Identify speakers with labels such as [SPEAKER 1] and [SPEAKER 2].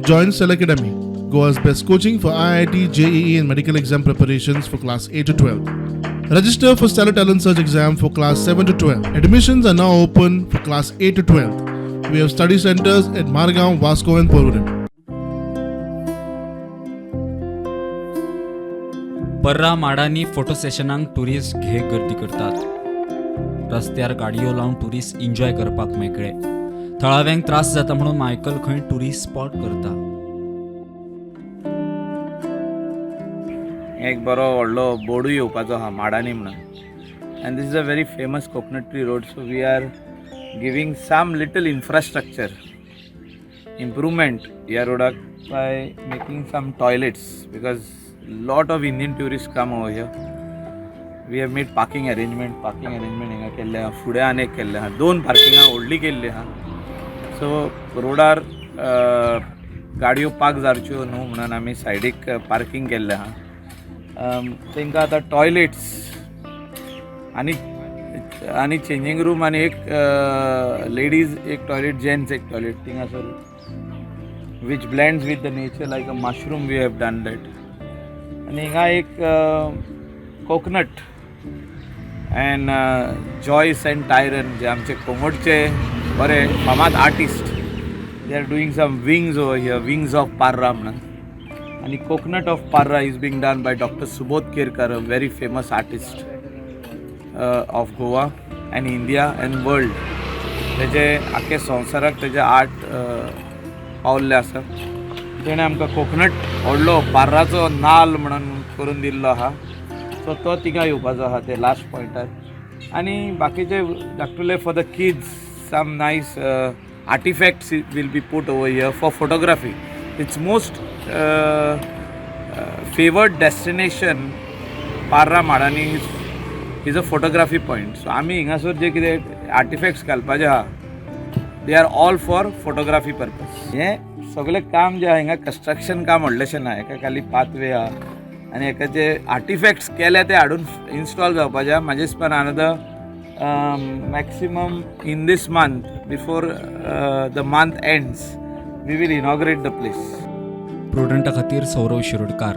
[SPEAKER 1] Join Cell Academy, Goa's best coaching for IIT, JEE, and medical exam preparations for class 8 to 12. Register for Stellar Talent Search exam for class 7 to 12. Admissions are now open for class 8 to 12. We have study centers at Margao, Vasco, and Porvorim.
[SPEAKER 2] Parra माडांनी photo सेशनांक tourist घे गर्दी करतात. रस्त्यार गाडयो लावन tourist enjoy करपाक मेकळे. थळाव्यांक त्रास जाता म्हणून मायकल खंय ट्युरिस्ट स्पॉट करता.
[SPEAKER 3] एक बरो व्हडलो बोर्डूय येवपाचो आहा माडांनी म्हणून. And this is a very famous coconut tree road, so we are giving some little infrastructure improvement ह्या रोडाक by making some toilets, because lot of Indian tourist come over here. We have made parking arrangement. Parking arrangement हिंगा केल्लें आहा, फुडें आनी एक केल्लें आहा, दोन पार्किंगां व्हडलीं केल्लीं आहा. सो रोडार गाडयो पार्क जावच्यो न्हू म्हणून आमी सायडीक पार्कींग केल्लें आहा. तांकां आतां टॉयलेट्स आनी चेंजींग रूम आनी एक लेडीज एक टॉयलेट, जेंट्स एक toilet थिंगासर, which blends with the nature like a mushroom. We have done that. आनी हिंगा एक coconut and Joyce and Tyron, जे आमचे कोंगोटचे बरे फामाद artist, they are doing some wings over here, Wings of Parra म्हणून. आनी Coconut of Parra is being done by Doctor Subodh Kerkar, a very famous artist of Goa and India and world. तेजे आख्खे संवसाराक तेजे art पावल्ले आसा. तेणें आमकां coconut व्हडलो पार्राचो नाल म्हणून करून दिल्लो आहा. सो तो थिंगा येवपाचो आहा ते लास्ट पॉयंटार. आनी बाकीचे धाकटुले for the kids, some nice artifacts will be put over here for photography. It's most favoured destination. Parra माडांनी is a photography point. So आमी हिंगासर जे कितें आर्टिफॅक्ट्स घालपाचे आहा, they are all for photography purpose. हें सगळें काम जें आहा हिंगा, कन्स्ट्रक्शन काम व्हडलेशें ना. हेका खाली पाथवे आहा आनी हेका जे आर्टिफॅक्ट्स केल्या ते हाडून इन्स्टॉल जावपाचे आहा. म्हाजे हिसपान another maximum in this month, before the month ends, we will inaugurate the place.
[SPEAKER 2] प्रुडंटा खातीर सौरव शिरोडकार.